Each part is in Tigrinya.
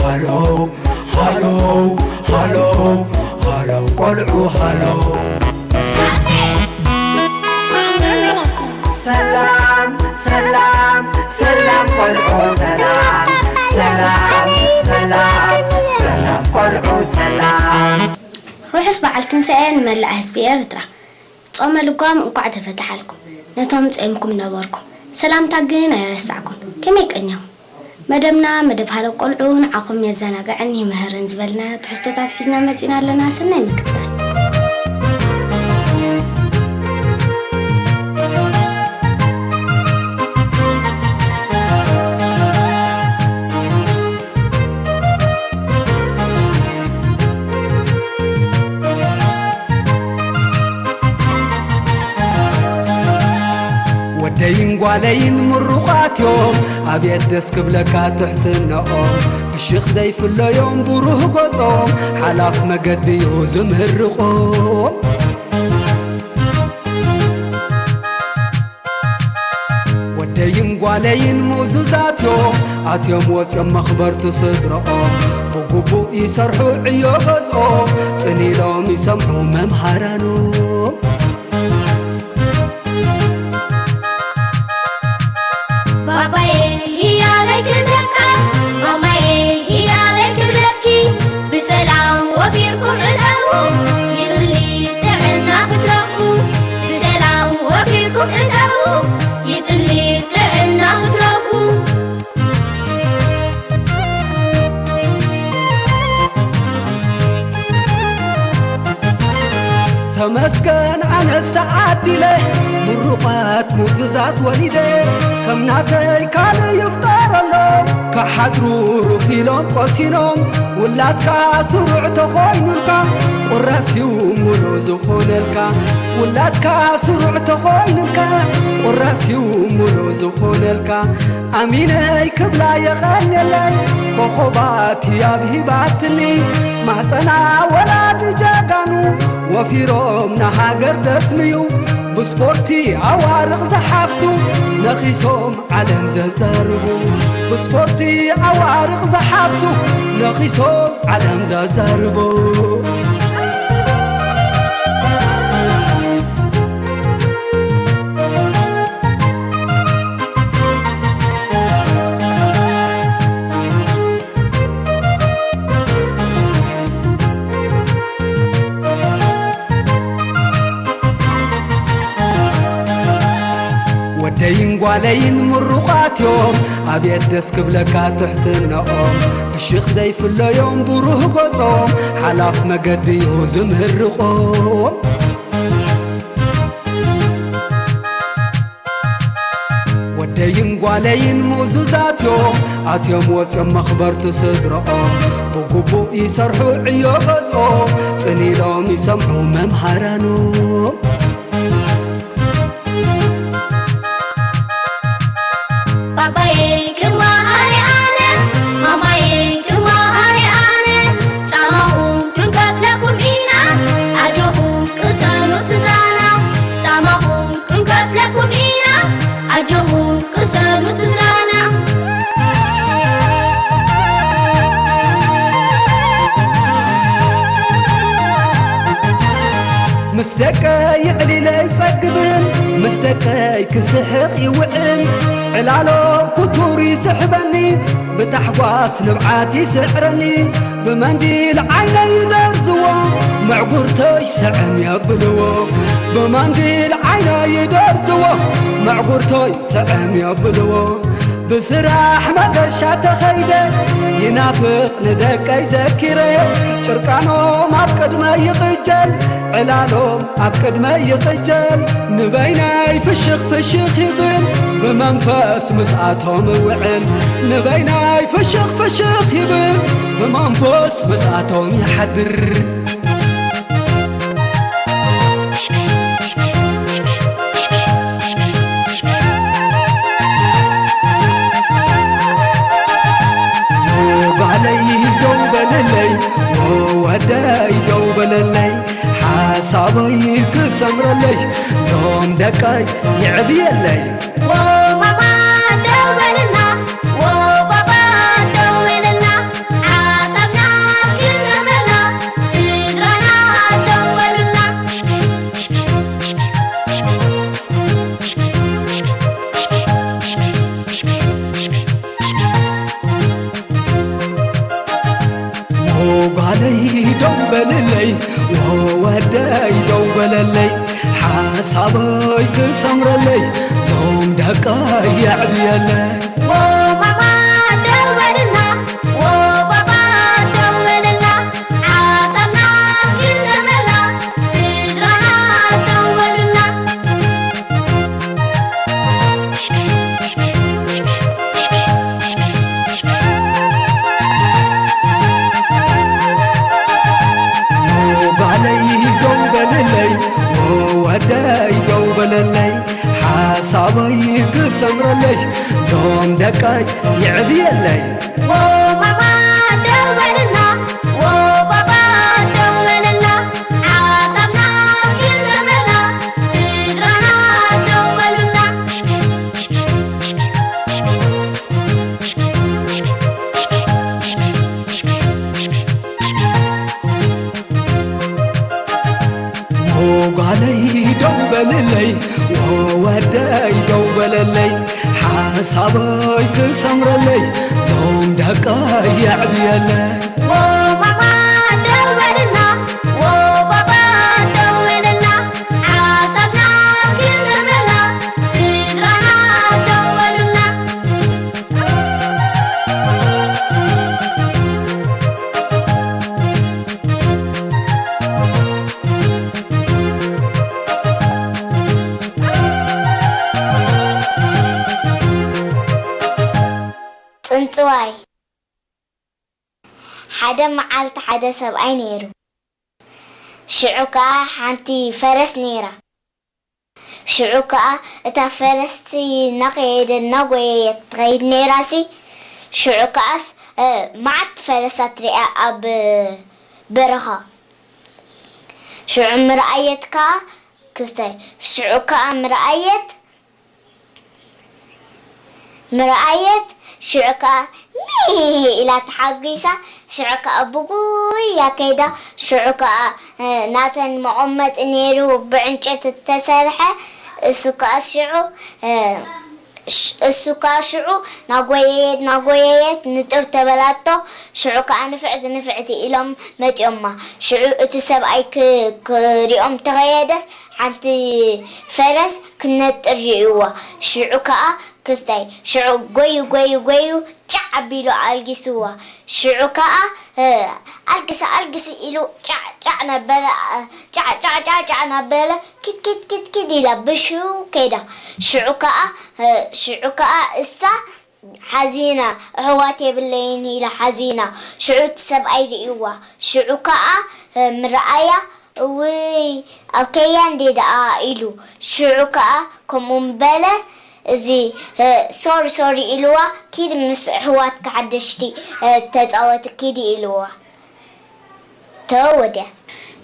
ሃሎ ሃሎ ሃሎ ሃሎ ቆልዑ ሃሎ። ሰላም ሰላም ሰላም ቆልዑ ሰላም ሰላም ሰላም ሰላም ቆልዑ ሰላም። ርሑስ በዓል ትንሳኤ ንመላእ ህዝቢ ኤርትራ። ጾመ ልጓም እንቋዕ ተፈትሓልኩም፣ ነቶም ጾምኩም ነበርኩም። ሰላምታ ግን ኣይረሳዕኩን። ከመይ ቀኒኹም? መደብና መደብ ሃሎ ቆልዑ ንዓኹም የዘናግዕን ይምህርን ዝበልናዮ ትሕዝቶታት ሒዝና መጺና ኣለና። ሰናይ ምክትታል። ወደይን ጓለይን ምሩቓት እዮም፣ ኣብየት ደስ ክብለካ ትሕትነኦም። ፍሽኽ ዘይፍለዮም ብሩህ ገጾም፣ ሓላፍ መገዲ እዩ ዝምህርቖም። ወደይን ጓለይን ምእዙዛት እዮም፣ ኣትዮም ወፅዮም መኽበርቲ ስድረኦም። ብግቡእ ይሰርሑ ዕዮ ገዝኦም፣ ፅን ኢሎም ይሰምዑ መምሃራኖም። ባባየ ህያበይ ክብለካ፣ ማማየ ህያበይ ክብለኪ፣ ብሰላም ወፊርኩም እተዉ፣ ይጽሊ ጥዕና ክትረኽቡ። ብሰላም ወፊርኩም እተዉ፣ ይጽሊ ጥዕና ክትረኽቡ። ተመስገን ኣነስ ተዓዲለ፣ ምሩቓት ምእዙዛት ወሊደ፣ ከም ናተይ ካልእ ይፍጠረሎም። ክሓድሩ ሩፍ ኢሎም ቆሲኖም፣ ውላድካ ስሩዕ ተኾይኑልካ፣ ቁራስ እዩ ሙሉ ዝኾነልካ። ውላድካ ስሩዕ ተኾይኑልካ፣ ቁራስ እዩ ሙሉ ዝኾነልካ። ኣሚነይ ክብላ የቐንየለይ፣ ኮኾባት ህያብ ሂባትኒ፣ ማህፀና ወላዲ ጀጋኑ፣ ወፊሮም ንሃገር ደስምዩ፣ ብስፖርቲ ኣዋርቕ ዝሓፍሱ፣ ነኺሶም ዓለም ዘዛርቡ። ብስፖርቲ ኣዋርቕ ዝሓፍሱ፣ ነኺሶም ዓለም ዘዛርቡ። ወደይን ጓለይን ምሩቓት እዮም፣ ኣብየት ደስ ክብለካ ትሕትነኦም። ፍሽኽ ዘይፍለዮም ብሩህ ገጾም፣ ሓላፍ መገዲ እዩ ዝምህርቖም። ወደይን ጓለይን ምእዙዛት እዮም፣ ኣትዮም ወፅዮም መኽበርቲ ስድረኦም። ብግቡእ ይሰርሑ ዕዮ ገዝኦም፣ ፅን ኢሎም ይሰምዑ መምሃራኖም። ባባየይ ክመሃር ኣነ፣ ማማየይ ክመሃር ኣነ፣ ጻማኹም ክንከፍለኩም ኢና፣ ኣጆኹም ቅሰኑ ስድራና። ጻማኹም ክንከፍለኩም ኢና፣ ኣጆኹም ቅሰኑ ስድራና። ምስ ደቀይ ዕሊለ ይጸግብን፣ ምስ ደቀይ ክስሕቕ ይውዕል። ዕላሎ ክቱር ይስሕበኒ፣ ብታሕጓስ ንብዓት ይስዕረኒ። ብመንዲል ዓይነይ ይደርዝዎ፣ መዕጉርተይ ስዕም የብልዎ። ብመንዲል ዓይነይ ይደርዝዎ፣ መዕጉርተይ ስዕም የብልዎ። ብስራሕ መገሻ ተኸይደ፣ ይናፍቕ ንደቀይ ዘኪረ። ጭርቃኖም ኣብ ቅድመይ ይቕጀል፣ ዕላሎም ኣብ ቅድመይ ይቕጀል። ንበይነይ ፍሽኽ ፍሽኽ ይብል፣ ብመንፈስ ምስኣቶም እውዕል። ንበይነይ ፍሽኽ ፍሽኽ ይብል፣ ብመንፈስ ምስኣቶም ይሓድር። ጓለይ ደው በለለይ፣ ወደይ ደው በለለይ፣ ሓሳበይ ክሰምረለይ፣ ዞም ደቀይ የዕብየለይ። ወባባ ደው በልና፣ ወባባ ደው በልና፣ ኣበይ ክሰምረለይ ዞም ደቀይ የዕብየለይ። ወማማ ደው በልና፣ ወባባ ደው በልና፣ ሓሳብና ክንሰምረላ፣ ስድራና ደው በሉና። ጓለይ ደው በለለይ፣ ወደይ ደው በለለይ፣ ሓሳበይ ክሰምረለይ፣ ዞም ደቀይ ይዕብየለይ። ወማማ ደው በልና፣ ወባባ ደው በልና፣ ሓሳብና ክንሰምረላ፣ ስድራና ደው በሉና። ጓለይ ደው በለለይ፣ ወደይ ደው በለለይ፣ ሓሳበይ ክሰምረለይ፣ ዞም ደቀይ የዕብየለይ። ወማማ ደው በልና፣ ወባባ ደው በልና፣ ሓሳብና ክንሰምረላ፣ ስድራና ደው በሉና። ጽንጽዋይ። ሓደ መዓልቲ ሓደ ሰብኣይ ነይሩ። ሽዑ ከኣ ሓንቲ ፈረስ ነይራ። ሽዑ ከኣ እታ ፈረስቲ እናኸየደ እናጎየየት ትኸይድ ነይራሲ። ሽዑ ከኣስ እ፣ መዓት ፈረሳት ሪኣ ኣብ በረኻ። ሽዑ ምርኣየት ከኣ ክስታይ ሽዑ ከኣ ምርኣየት ምርኣየት ሽዑ ከኣ ሚሂ ኢላ ተሓጒሳ። ሽዑ ከኣ ብጉያ ከይዳ። ሽዑ ከኣ ናተን መቐመጢ ነይሩ ብዕንጨቲ እተሰርሐ። እሱ ከኣ ሽዑ እሱ ከኣ ሽዑ ናጎየየት ናጎየየት ንጥር ተበላቶ። ሽዑ ከኣ ንፍዕቲ ንፍዕቲ ኢሎም መጺኦማ። ሽዑ እቲ ሰብኣይ ክሪኦም ተኸየደስ ሓንቲ ፈረስ ክትነጥር ርእይዋ። ሽዑ ከኣ ክስታይ ሽዑ ጎዩ ጎዩ ጎዩ ጫዕ ኣቢሉ ኣልጊስዋ። ሽዑ ከኣ ኣልግሲ ኣልግሲ ኢሉ ጫዕ ጫዕ ናበለ ጫዕ ጫዕ ጫዕ ጫዕ ናበለ ኪድ ኪድ ኪድ ኪድ ኢላ ብሽው ከይዳ። ሽዑ ከኣ ሽዑ ከኣ እሳ ሓዚና ኣሕዋት የብለይን ኢላ ሓዚና። ሽዑ እቲ ሰብኣይ ርእይዋ። ሽዑ ከኣ ምርኣያ እውይ ኣብከያ እንዴ ደኣ ኢሉ። ሽዑ ከኣ ከምኡ ምበለ እዚ ሶሪ ሶሪ ኢልዋ ኪድ ምስ ኣሕዋትኪ ሓደሽቲ ተጻወቲ ኪዲ ኢልዋ። ተወድያ።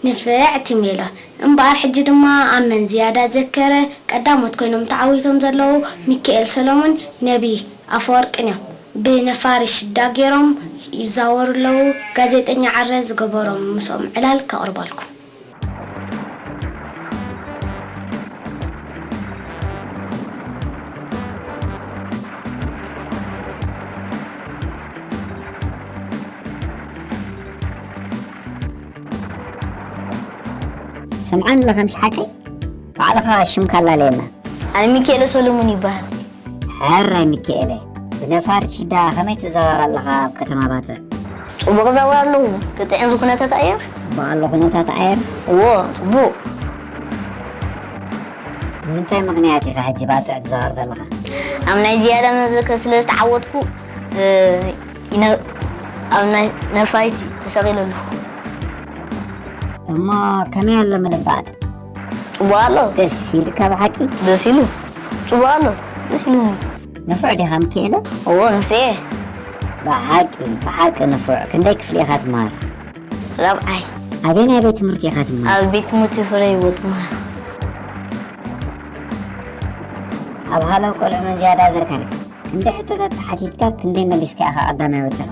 ንፍዕቲ ሜሎን። እምበኣር ሕጂ ድማ ኣብ መን ዝያዳ ዘከረ ቀዳሞት ኮይኖም ተዓዊቶም ዘለዉ ሚኪኤል ሰሎሙን ነቢ ኣፈወርቅን እዮም። ብነፋሪት ሽዳ ገይሮም ይዛወሩ ኣለዉ። ጋዜጠኛ ዓረ ዝገበሮም ምስኦም ዕላል ከቕርበልኩም። ሰምዓኒ ኣለኻ ምሽ ሓቀይ? ባዕልኻ ሽምካ ኣላለየና። ኣነ ሚኪኤለ ሰሎሙን ይበሃል። ሕራይ ሚኪኤለ፣ ብነፋሪት ሽዳ ከመይ ትዘዋወር ኣለኻ ኣብ ከተማ ባጽዕ? ጽቡቕ እዛወር ኣለኹ። ክጥዕም እዚ ኩነታት ኣየር? ጽቡቕ ኣሎ ኩነታት ኣየር? እዎ፣ ጽቡቕ። ብምንታይ ምኽንያት ኢኻ ሕጂ ባጽዕ ትዘዋወር ዘለኻ? ኣብ ናይ ዝያዳ መዘከር ስለ ዝተዓወትኩ፣ እ፣ ይነ-፣ ኣብ ናይ ነፋሪት ተሰቒለ ኣለኹ። እሞ ከመይ ኣሎ ምልባጥ? ጽቡቕ ኣሎ። ደስ ኢልካ ብሓቂ? ደስ ኢሉ። ጽቡቕ ኣሎ። ደስ ኢሉኒ። ንፉዕ ዲኻ ሚኪኤለ? እዎ፣ ንፉዕ እየ። ብሓቂ፣ ብሓቂ ንፉዕ። ክንደይ ክፍሊ ኢኻ ትመሃር? ራብዓይ። ኣበየናይ ቤት ትምህርቲ ኢኻ ትመሃር? ኣብ ቤት ትምህርቲ ፍረ ህይወት እመሃር። ኣብ ሃለው ቆልዑ መን ዝያዳ ዘከረ? ክንደይ ሕቶታት ተሓቲትካ ክንደይ መሊስካ ኢኻ ቀዳማይ ወጺኻ?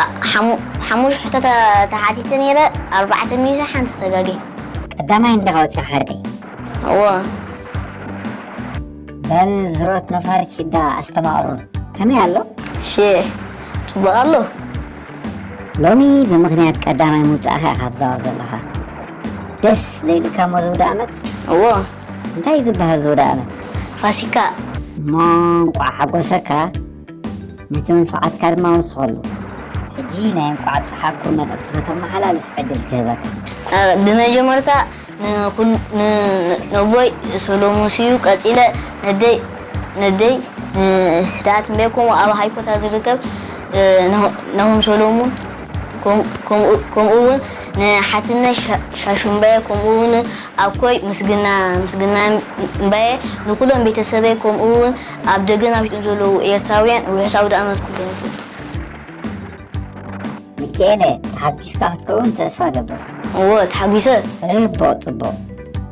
ኣ-፣ ሓሙ-፣ ሓሙሽተ ሕቶታት ተሓቲተ ነይረ፣ ኣርባዕተ መሊሰ፣ ሓንቲ ተጋግየ። ቀዳማይ እንዲኻ ወጺኻ ሓርቀይ? እወ። በል ዝሮት ነፋሪት ሽዳ ኣስተማቕሩን። ከመይ ኣሎ? ሼ፣ ጽቡቕ ኣሎ። ሎሚ ብምኽንያት ቀዳማይ ምውጻእኻ ኢኻ ትዛወር ዘለኻ። ደስ ዶ ኢሉካ እሞ ዝውዳእ ዓመት? እወ። እንታይ እዩ ዝበሃል ዝወደ ዓመት? ፋሲካ። እሞ እንቋዕ ሓጎሰካ፣ ነቲ መንፈዓትካ ድማ ወስኸሉ። ሕጂ ናይ እንቋዕ ኣብፀሓኩም መልእኽቲ ከተመሓላልፍ ዕድል ክህበካ። እ፣ ብመጀመርታ ንኹል-፣ ን-፣ ን-፣ ነቦይ ሰሎሙን ስዩ፣ ቀጺለ ነደይ፣ ነደይ ንህዳት እምበየ፣ ከምኡ ኣብ ሃይኮታ ዝርከብ፣ እ፣ ናሆ-፣ ናሆም ሰሎሙን፣ ከም-፣ ከምኡ፣ ከምኡ እውን ንሓትነ ሻ-፣ ሻሹምበየ፣ ከምኡ እውን ኣኮይ ምስግና፣ ምስግና እምበየ፣ ንኹሎም ቤተሰበይ፣ ከምኡ እውን ኣብ ደገን ኣብ ውሽጥን ዘለዉ ኤርትራውያን ርሑስ ኣውደ ኣመት ኩሎም ይፈቱ። ሚካኤለ፣ ተሓጒስካ ክትከውን ተስፋ እገብር። እወ፣ ተሓጒሰ። ጽቡቕ፣ ጽቡቕ።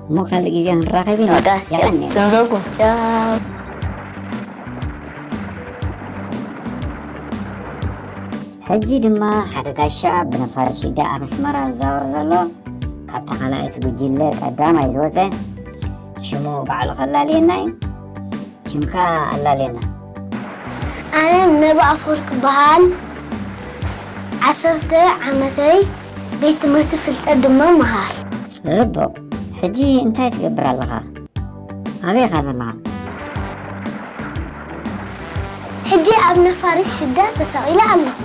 እሞ ካልእ ግዜ ክንራኸብ ኢና። በቃ፣ የቐንየልና። ክንዘብኩ። ቻው። ሕጂ ድማ ሓደ ጋሻ ብነፋሪት ሽዳ ኣብ ኣስመራ ዝዛወር ዘሎ፣ ካብታ ካልኣይቲ ጉጅለ ቀዳማይ ዝወጸ፣ ሽሙ ባዕሉ ከላልየና እዩ። ሽምካ ኣላልየና። ኣነ ነቢ ኣፈወርቅ በሃል። ዓሰርተ ዓመተይ፣ ቤት ትምህርቲ ፍልጠት ድማ መሃር። ጽቡቕ። ሕጂ እንታይ ትገብር ኣለኻ? ኣበይ ኢኻ ዘለኻ? ሕጂ ኣብ ነፋሪት ሽዳ ተሰቒለ ኣለኹ።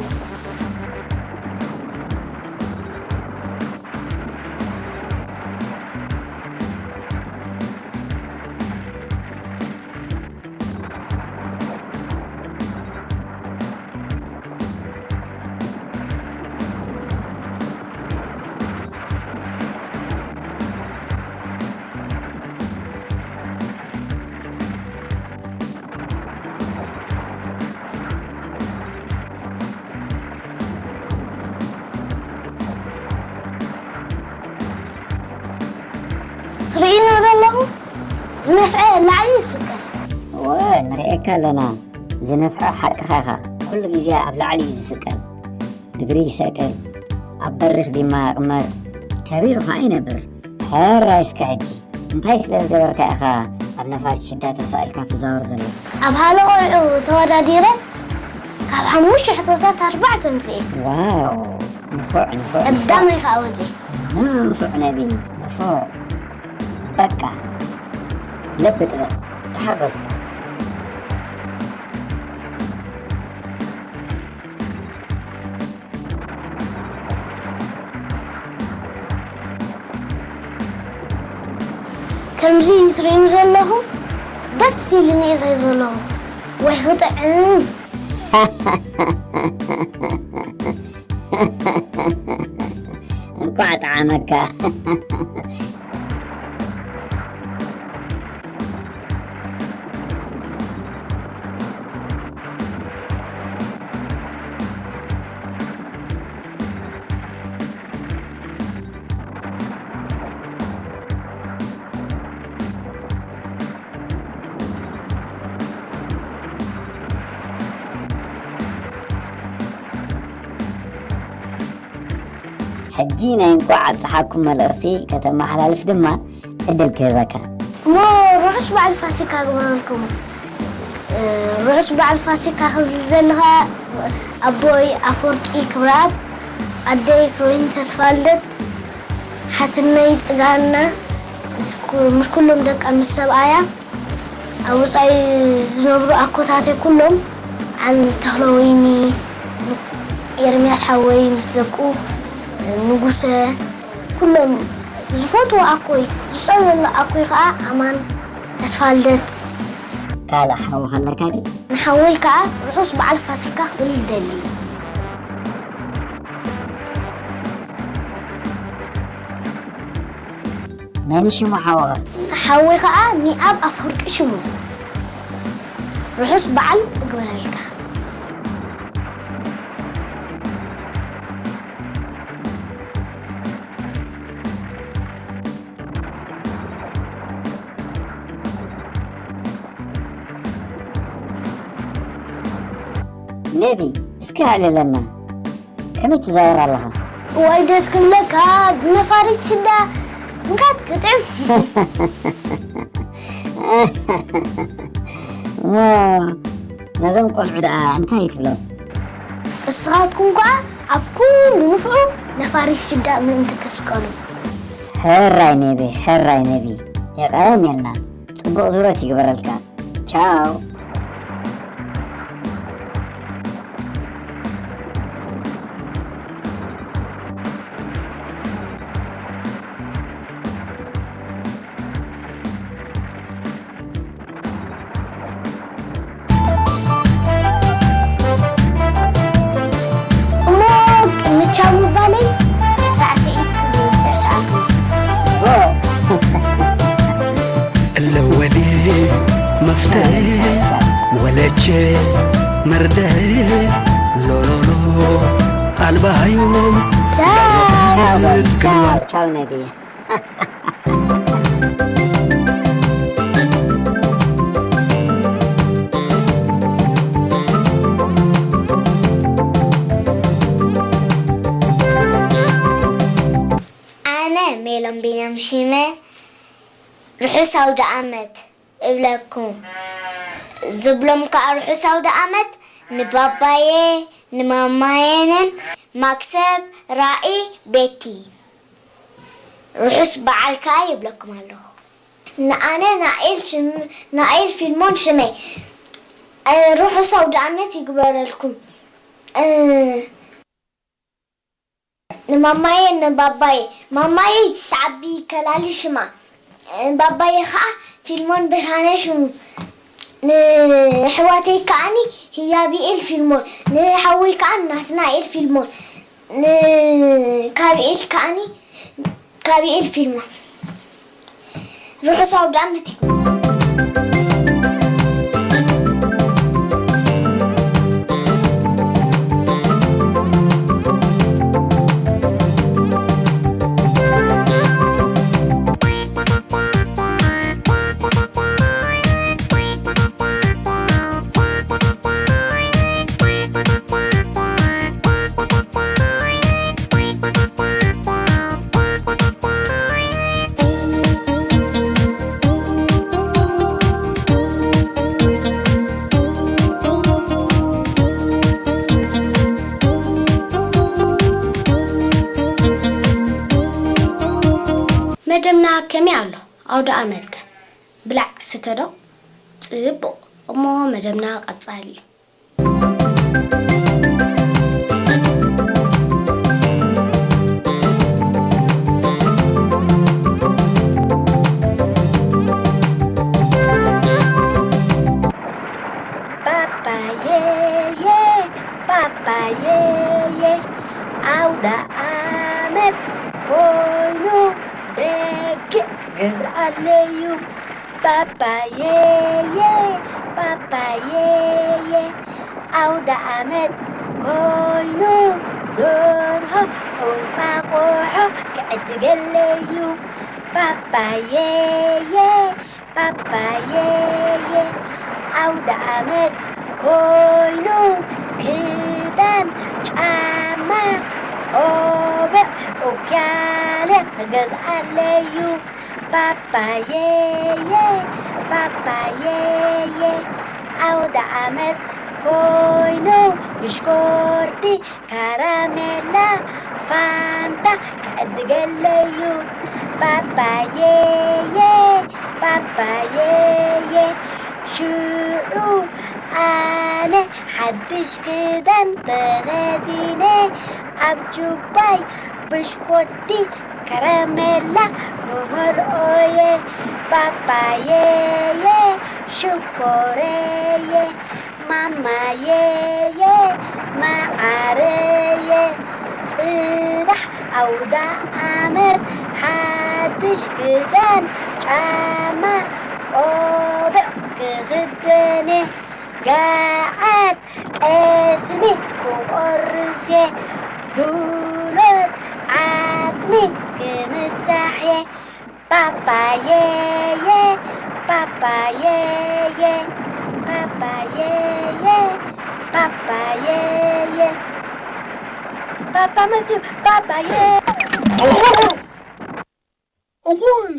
ትርእይኒ ዶ ኣለኹ? ዝነፍዐ ላዕሊ ይስቀል። እወ፣ ንርእየካ ኣለና። ዝነፍዐ ሓቅኻ ኢኻ። ኩሉ ግዜ ኣብ ላዕሊ እዩ ዝስቀል። ድግሪ ይሰቅል፣ ኣብ በሪኽ ድማ ይቕመጥ። ከቢሩ ኸኣ ይነብር። ሕራይ እስከ ሕጂ፣ እንታይ ስለ ዝገበርካ ኢኻ ኣብ ነፋሪት ሽዳ ተሳኢልካ ትዛወር ዘለኻ? ኣብ ሃለቆ ተወዳዲረ ካብ ሓሙሽተ ሕቶታት ኣርባዕተ ኣምጺኤ። ዋው! ንፉዕ፣ ንፉዕ፣ ንፉዕ። ቀዳማይ ከኣ ወጺኤ። ንፉዕ ነቢ፣ ንፉዕ። በቃ፣ ለብጥ በል፣ ተሓጎስ። ከምዚ እዩ ትርእዩኒ ዘለኹም? ደስ ኢሉኒ እየ ዘለኹ። ወይ ክጥዕም! እንቋዕ ጠዓመካ። ሕጂ ናይ እንቋዕ ኣብጽሓኩም መልእኽቲ ከተመሓላልፍ ድማ ዕድል ክህበካ። እሞ ርሑስ በዓል ፋሲካ ግበረልኩም። እ፣ ርሑስ በዓል ፋሲካ ክብል ዝደሊ ኸኣ ኣቦይ ኣፈወርቂ ክብረኣብ፣ ኣደይ ፍሬን ተስፋልደት፣ ሓትነይ ጽጋና ምስ ኩ-፣ ምስ ኩሎም ደቃ ምስ ሰብኣያ፣ ኣብ ወጻኢ ዝነብሩ ኣኮታተይ ኩሎም፣ በዓል ተኽለወይኒ፣ ኤርምያስ ሓወይ ምስ ደቁ፣ ንጉሰ፣ ኩሎም ዝፈትዎ ኣኮይ፣ ዝጸለሉ ኣኮይ ከኣ ኣማን ተስፋልደት። ካልእ ሓው ከለካ ድዩ? ንሓወይ ከኣ ርሑስ በዓል ፋሲካ ክብል ይደሊ። መን ሽሙ ሓውኻ? ሓወይ ከኣ ኒኣብ ኣፈወርቂ ሽሙ። ርሑስ በዓል እግበረልካ። ነቢ፣ እስከ ኣዕልለና። ከመይ ትዛወር ኣለኻ? እዋይ ደስ ክብለካ፣ ብነፋሪት ሽዳ እንካት ግጥም። እሞ ነዞም ቆልዑ ደኣ እንታይ ትብሎም? እስኻትኩም ከኣ ኣብ ኩሉ ንፍዑ ነፋሪት ሽዳ ምእንቲ ክስቀሉ። ሕራይ ነቢ፣ ሕራይ ነቢ። የቐንየልና። ጽቡቕ ዙረት ይግበረልካ። ቻው። እሞ ቅድሚ ቻው ምባለይ ሳዕስዒት ክስዕስዓኩም። እለወዲ መፍተ ወለቸ መርደ ሎሎሎ ኣልባዮም ቻው ቻው ቻው ነብየ። ኣነ ሜሎን ቢንያም ሽመ ርሑስ ኣውደ ኣመት እብለኩም። ዝብሎም ከኣ ርሑስ ኣውደ ኣመት ንባባየ ንማማየንን ማክሰብ ራኢ ቤቲ ርሑስ በዓል ከኣ ይብለኩም ኣለኹ። ንኣነ ናኤል ሽም ናኤል ፊልሞን ሽመይ ርሑስ ኣውደ ኣመት ይግበረልኩም። ንማማየ ንባባየ ማማየ ትዓቢ ከላሊ ሽማ ባባየ ከዓ ፊልሞን ብርሃነ ሽሙ ንሕዋተይ ከዓኒ ህያቢኤል ፊልሞን ንሓወይ ከዓ ናትናኤል ፊልሞን ንካቢኤል ከዓኒ ካቢኤል ፊልሞን ርሑስ ኣውዳኣመት ይኩን። መደብና ከመይ ኣሎ ኣውደ ኣመትከ ብላዕ ስተ ዶ ጽቡቕ እሞ መደብና ቀጻሊ እዩ። ፓፓየየ ፓፓየየ ኣውደ ኣመት ኮይኑ በጊዕ ክገዝኣለዩ ፓፓየየ ፓፓየየ ኣውደ ኣመት ኮይኑ ደርሆ እንቋቑሖ ክዕድገለዩ ፓፓየየ ፓፓየየ ኣውደ ኣመት ኮይኑ ክዳን ጫማ ቆብዕ ኡክያለ ክገዝኣለዩ ፓፓየየ ፓፓየየ ኣውደ ኣመት ኮይኑ ብሽኮርቲ ካራሜላ ፋንታ ክዕድገለዩ ፓፓየየ ፓፓየየ ሽዑ ኣነ ሓድሽ ክዳን ተኸዲነ ኣብ ጁባይ ብሽኮቲ ከረሜላ ክመልኦየ ፓፓየየ ሽኮረየ ማማየየ መዓረየ ጽባሕ ኣውደ ኣመት ሓድሽ ክዳን ጫማ ቆብዕ ክኽደነ ገዓት ጠስሚ ክቆርስየ ዱሎት ዓጽሚ ክምሳሕየ ፓፓየየ ፓፓየየ ፓፓየየ ፓፓየየ ፓፓ መሲሉ ፓፓየ እውይ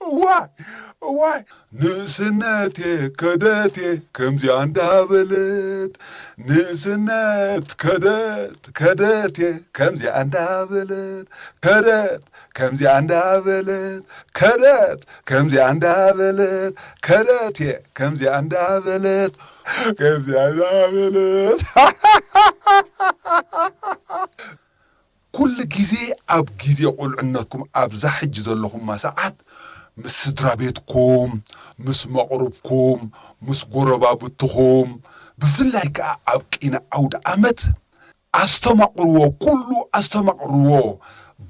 እዋይ እዋይ ንእስነት ከደቴ ከምዚኣ እንዳበለት ንእስነት ከደት ከደቴ ከምዚኣ እንዳበለት ከደት ከምዚኣ እንዳበለት ከደት ከምዚኣ እንዳበለት ከደቴ ከምዚኣ እንዳበለት ከምዚኣ እንዳበለት ኩሉ ግዜ ኣብ ግዜ ቁልዕነትኩም ኣብዛ ሕጂ ዘለኹማ ሰዓት ምስ ስድራ ቤትኩም ምስ መቕርብኩም ምስ ጎረባብትኹም ብፍላይ ከዓ ኣብ ቂነ ኣውደ ኣመት ኣስተማቕርዎ ኩሉ ኣስተማቕርዎ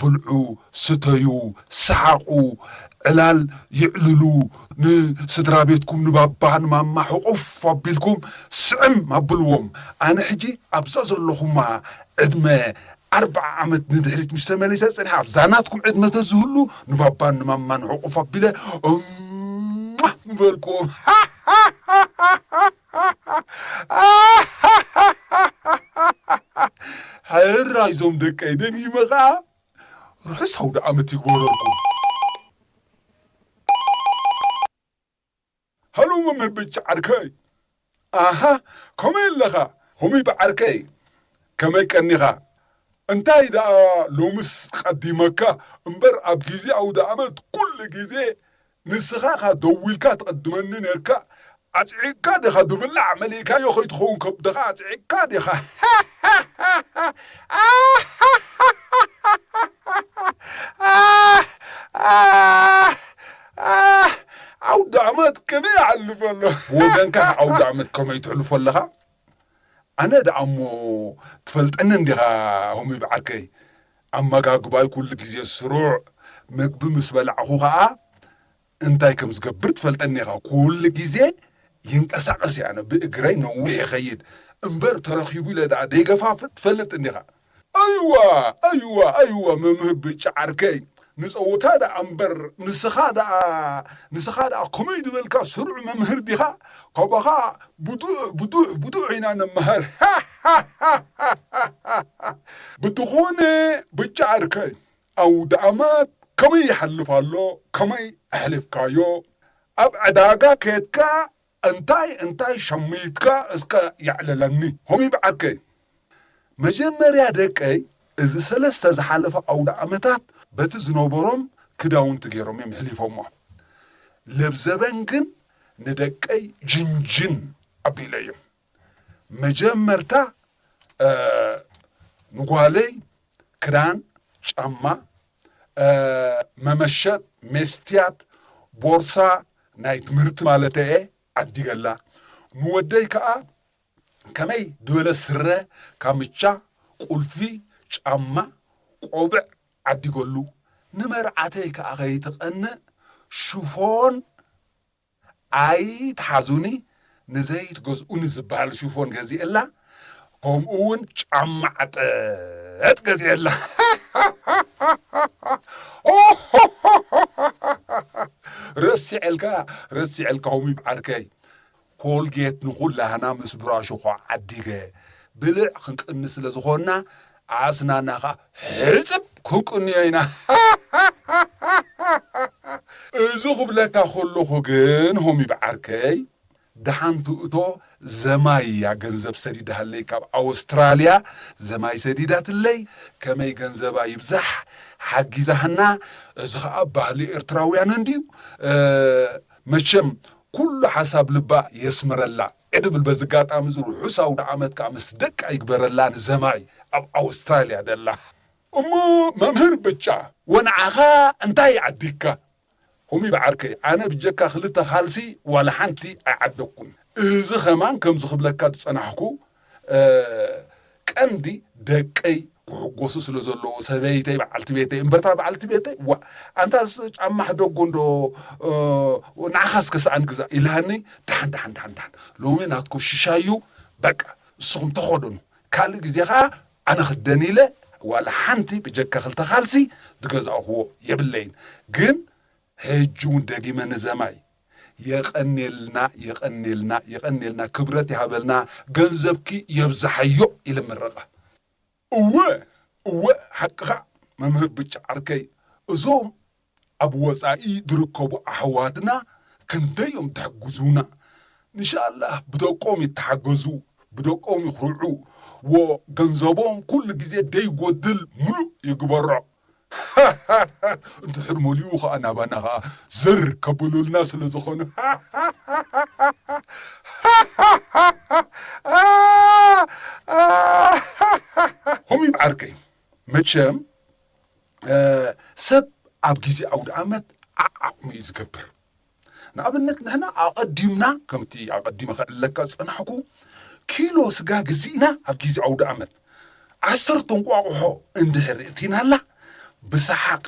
ብልዑ ስተዩ ሰሓቑ ዕላል ይዕልሉ ንስድራ ቤትኩም ንባባ ንማማ ሕቑፍ ኣቢልኩም ስዕም ኣብልዎም ኣነ ሕጂ ኣብዛ ዘለኹማ ዕድመ ኣርብዓ ዓመት ንድሕሪት ምስ ተመሊሰ ፅንሓ ኣብዛ ናትኩም ዕድመ ተዝህሉ ንባባን ንማማን ሕቑፍ ኣቢለ እማ ምበልኩም ሕራይ ዞም ደቀይ ደጊመ ከዓ ርሑስ ኣውደ ዓመት ይግበረልኩም ሃሎ መምህር ብቻ ዓርከይ ኣሃ ከመይ ኣለኻ ሆሚ ብዓርከይ ከመይ ቀኒኻ እንታይ ደኣ ሎምስ ቀዲመካ እምበር ኣብ ግዜ ኣውደ ዓመት ኩሉ ግዜ ንስኻ ኻ ደዊልካ ትቐድመኒ ነርካ ኣጽዒቕካ ዲኻ ድብላዕ መሊእካዮ ከይትኸውን ከብድኻ ኣጽዒቕካ ዲኻ ዓውዲ ዓመት ከመይ ይሓልፍ ኣሎ ብወገንካ ዓውዲ ዓመት ከመይ ትሕልፎ ኣለኻ ኣነ ደኣ እሞ ትፈልጠኒ እንዲኻ ሆሚ ብዓርከይ ኣመጋግባይ ኩሉ ግዜ ስሩዕ ምግቢ ምስ በላዕኹ ኸዓ እንታይ ከም ዝገብር ትፈልጠኒ ኢኻ ኩሉ ግዜ ይንቀሳቐስ እየ ኣነ ብእግረይ ነዊሕ ይኸይድ እምበር ተረኺቡ ኢለ ደኣ ደይገፋፍጥ ትፈልጥ እንዲኻ ኣይዋ ኣይዋ ኣይዋ መምህር ብጫ ዓርከይ ንፀወታ ደኣ እምበር ንስኻ ደኣ ንስኻ ደኣ ከመይ ዝበልካ ስሩዕ መምህር ዲኻ ካባኻ ብዙሕ ብዙሕ ብዙሕ ኢና ንመሃር ብዝኾነ ብጫ ዓርከይ ኣውደ ኣመት ከመይ ይሓልፍ ኣሎ ከመይ ኣሕሊፍካዮ ኣብ ዕዳጋ ከድካ እንታይ እንታይ ሸሚትካ እስከ የዕልለኒ ሆሚ ብዓርከይ መጀመርያ ደቀይ እዚ ሰለስተ ዝሓለፈ ኣውደ ዓመታት በቲ ዝነበሮም ክዳውንቲ ገይሮም እዮም ሕሊፎሞ ለብዘበን ግን ንደቀይ ጅንጅን ኣቢለዮም መጀመርታ ንጓለይ ክዳን ጫማ መመሸጥ ሜስትያት ቦርሳ ናይ ትምህርቲ ማለት እየ ዓዲገላ ንወደይ ከዓ ከመይ ዝበለ ስረ ካምቻ ቁልፊ ጫማ ቆብዕ ዓዲገሉ ንመርዓተይ ከዓ ከይትቐንእ ሽፎን ኣይትሓዙኒ ንዘይትገዝኡኒ ዝበሃል ሽፎን ገዚአላ ከምኡ እውን ጫማ ዓጠጥ ገዚአላ ረሲዐልካ ረሲዐልካ ሆሚ ዓርከይ ኮልጌት ንኹላህና ምስ ብራሾ ኳ ዓዲገ ብልዕ ክንቅኒ ስለ ዝኾንና ኣስናና ኸዓ ሕፅብ ክንቅንዮ ኢና እዚ ክብለካ ከለኹ ግን ሆሚ ብዓርከይ ደሓን ትእቶ ዘማይ እያ ገንዘብ ሰዲዳሃለይ ካብ ኣውስትራልያ ዘማይ ሰዲዳትለይ ከመይ ገንዘባ ይብዛሕ ሓጊዛህና እዚ ኸዓ ባህሊ ኤርትራውያን እንድዩ መቸም ኩሉ ሓሳብ ልባ የስምረላ እየ ድብል በዚ ኣጋጣሚ እዚ ርሑስ ኣውደ ዓመት ከዓ ምስ ደቃ ይግበረላ ንዘማይ ኣብ ኣውስትራልያ ደላ እሞ መምህር ብጫ ወንዓኻ እንታይ ዓዲግካ ሆሚ ብዓርከይ ኣነ ብጀካ ክልተ ካልሲ ዋላ ሓንቲ ኣይዓደግኩን እዚ ኸማን ከምዚ ክብለካ ዝጸናሕኩ ቀንዲ ደቀይ ክሕጎሱ ስለ ዘለዎ ሰበይተይ በዓልቲ ቤተይ እምበርታ በዓልቲ ቤተይ ዋ ኣንታ ጫማ ሕደጎ እንዶ ንዓኻስ ከሰኣን ግዛእ ኢልሃኒ ዳሓን ዳሓን ዳሓን ዳሓን ሎሚ ናትኩም ሽሻዩ በቃ እስኹም ተኸደኑ ካልእ ግዜ ኸዓ ኣነ ክደን ኢለ ዋላ ሓንቲ ብጀካ ክልተ ካልሲ ዝገዛእኽዎ የብለይን ግን ሕጂ እውን ደጊመ ንዘማይ የቐኔልና የቐኔልና የቐኔልና ክብረት ይሃበልና ገንዘብኪ የብዝሓዮ ኢለ ምረቓ እወ እወ ሓቅኻ መምህር ብቻ ዓርከይ እዞም ኣብ ወፃኢ ዝርከቡ ኣሕዋትና ክንደዮም ተሕግዙና እንሻላህ ብደቆም ይተሓገዙ፣ ብደቆም ይኹርዑ፣ ወገንዘቦም ኩሉ ግዜ ደይጎድል ሙሉእ ይግበሮ። እንድሕር መሊኡ ኸዓ ናባና ኸዓ ዝር ከብሉልና ስለ ዝኾኑ። ሆሚም ዓርከይ፣ መቸም፣ እ፣ ሰብ ኣብ ግዜ ኣውደ ዓመት ዓዓቕሚ እዩ ዝገብር። ንኣብነት ንሕና ኣቐዲምና፣ ከምቲ ኣቐዲመ ከዕለካ ዝጸናሕኩ፣ ኪሎ ስጋ ገዚእና ኣብ ግዜ ኣውደ ዓመት ዓሰርተ እንቋቑሖ እንድሕር እቲናላ፣ ብሰሓቕ፣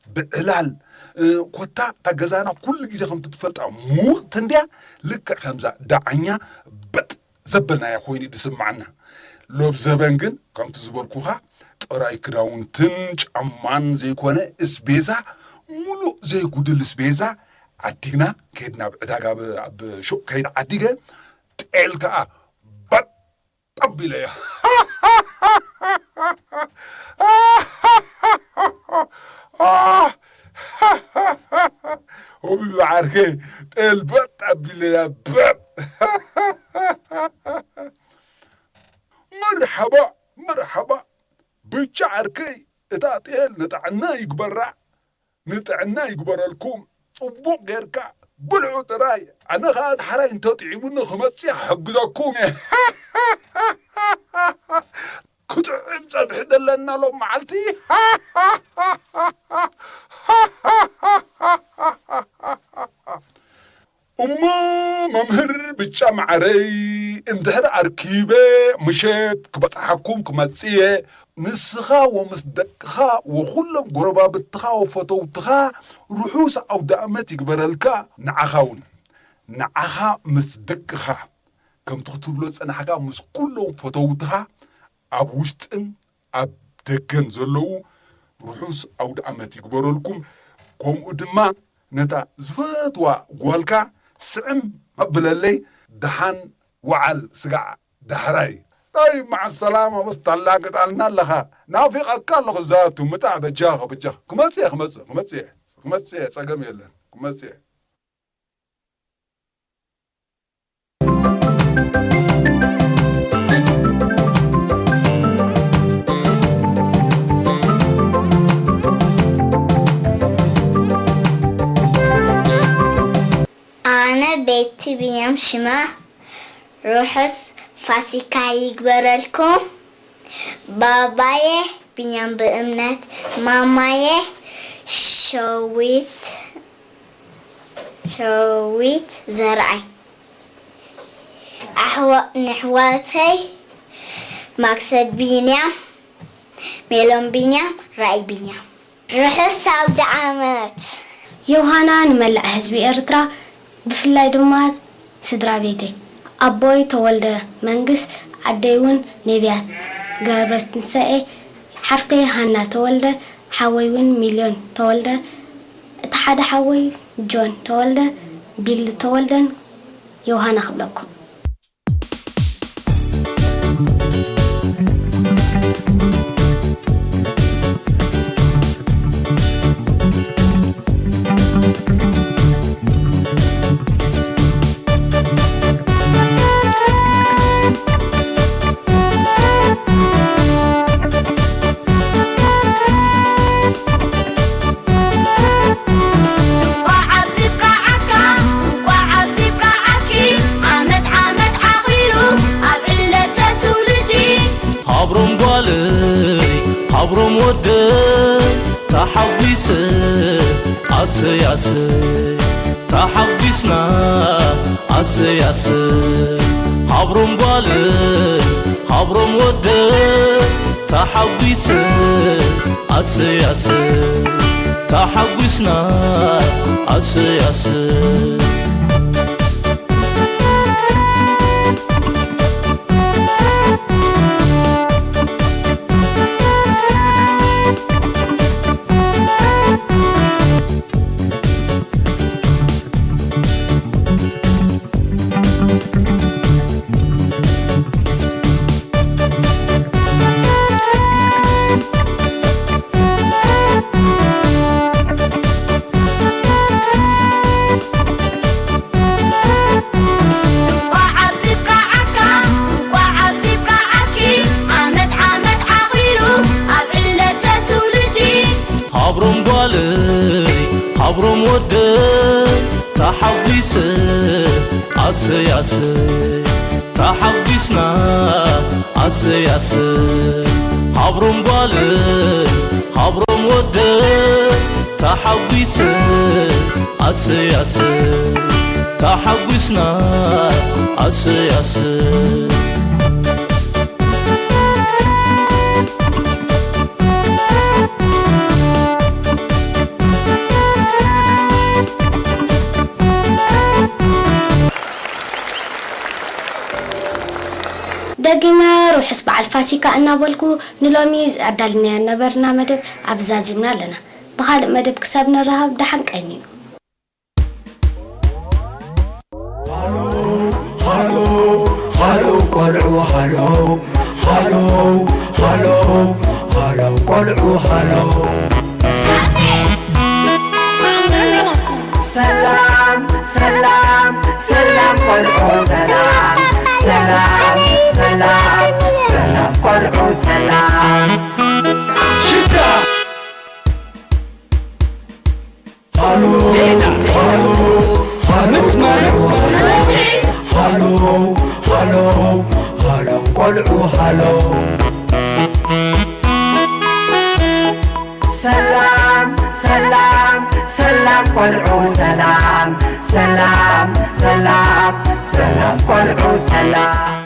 ብዕላል፣ እ፣ ኮታ እታ ገዛና ኩሉ ግዜ ከምቲ ትፈልጣ ምውቕቲ እንድያ፣ ልክዕ ከምዛ ዳዓኛ በጥ ዘበልናያ ኮይኑ እዩ ዝስምዓና። ሎብ ዘበን ግን ከምቲ ዝበልኩኻ ጥራይ ክዳውንትን ጫማን ዘይኮነ እስቤዛ፣ ሙሉእ ዘይጉድል እስቤዛ ዓዲግና ከይድና ኣብ ዕዳጋ ብ-፣ ኣብ ሹቕ ከይድ ዓዲገ ጤል ከኣ በጥ ኣቢለያ። ሆቢብ ዓርከይ ጤል በጥ ኣቢለያ በጥ። መርሓባ፣ መርሓባ። ብቻ ዓርከይ እታ ጤል ንጥዕና ይግበራ፣ ንጥዕና ይግበረልኩም። ጽቡቕ ጌርካ ብልዑ ጥራይ። ኣነ ኸኣ ዳሕራይ እንተጥዒሙኒ ክመጽእ ክሕግዘኩም እየ። ክጥዕም ጸብሒ ደለና ሎም መዓልቲ። እሞ መምህር ብጫ መዓረይ፣ እንድሕር ኣርኪበ ምሸት ክበጽሓኩም ክመጽእ እየ። ንስኻ ወምስ ደቅኻ ወኹሎም ጎረባብትኻ ወፈተውትኻ ርሑስ ኣውደ ኣመት ይግበረልካ። ንዓኻ እውን፣ ንዓኻ ምስ ደቅኻ፣ ከምቲ ክትብሎ ዝጸናሕካ ምስ ኩሎም ፈተውትኻ ኣብ ውሽጥን ኣብ ደገን ዘለዉ ርሑስ ኣውደ ኣመት ይግበረልኩም። ከምኡ ድማ ነታ ዝፈትዋ ጓልካ ስዕም ኣብለለይ፣ ደሓን ወዓል ስጋዕ ዳሕራይ። ኣይ መዓ ሰላማ ምስ ታላግጣልና ኣለኻ። ናፊቐካ ኣለኹ ዛቱ ምጣዕ በጃኻ በጃኻ። ክመጽእ እየ፣ ክመጽእ፣ ክመጽእ እየ፣ ክመጽእ እየ፣ ጸገም የለን። ክመጽእ እየ። ኣነ ቤቲ ቢንያም ሽመ። ርሑስ ፋሲካ ይግበረልኩም። ባባየ ቢንያም ብእምነት፣ ማማየ ሸዊት፣ ሸዊት ዘርኣይ፣ ኣሕዋ-፣ ንሕዋተይ ማክሰት ቢንያም፣ ሜሎም ቢንያም፣ ራእይ ቢንያም። ርሑስ ኣውደ ዓመት። ዮሃና ንመላእ ህዝቢ ኤርትራ፣ ብፍላይ ድማ ስድራ ቤተይ። ኣቦይ ተወልደ መንግስ፣ ኣደይ እውን ነቢያት ገብረትንሳኤ፣ ሓፍተይ ሃና ተወልደ፣ ሓወይ እውን ሚልዮን ተወልደ፣ እቲ ሓደ ሓወይ ጆን ተወልደ፣ ቢል ተወልደን ዮሃና ክብለኩም። እንቋዕ ኣብዚ ብቃዓካ፣ እንቋዕ ኣብዚ ብቃዓኪ፣ ዓመት ዓመት ዓቒሩ ኣብ ዕለተ ትውልዲ። ሃብሮም ጓለይ፣ ሃብሮም ወደይ፣ ተሓጒሰ ኣሰይ ኣሰይ፣ ተሓጒስና ኣሰይ ኣሰይ። ሃብሮም ጓለይ፣ ሃብሮም ወደይ፣ ተሓጒሰ ኣሰይ ኣሰይ፣ ተሓጒስና ኣሰይ ኣሰይ። ሓጒስ ኣሰይ ኣሰይ ተሓጒስና ኣሰይ ኣሰይ ሃብሮም ጓልን ሃብሮም ወደን ተሓጒስ ኣሰይ ኣሰይ ተሓጒስና ኣሰይ ኣሰይ ደጊመ ርሑስ በዓል ፋሲካ እናበልኩ ንሎሚ ኣዳልናዮ ነበርና መደብ ኣብዛዚምና ኣለና። ብኻልእ መደብ ክሳብ ንራኸብ ደሓን ቀንዩ። ሃሎ ሃሎ ሃሎ ቆልዑ ሃሎ ሃሎ ሃሎ ሃሎ ቆልዑ ሃሎ ሰላም ሰላም ሰላም ቆልዑ ሰላም ሰላም ሰላም ሰላም ቆልዑ ሰላም ሽዳ ሃሎ ሃሎ ሃሎ ሃሎ ሃሎ ሃሎ ቆልዑ ሃሎ ሰላም ሰላም ሰላም ቆልዑ ሰላም ሰላም ሰላም ሰላም ቆልዑ ሰላም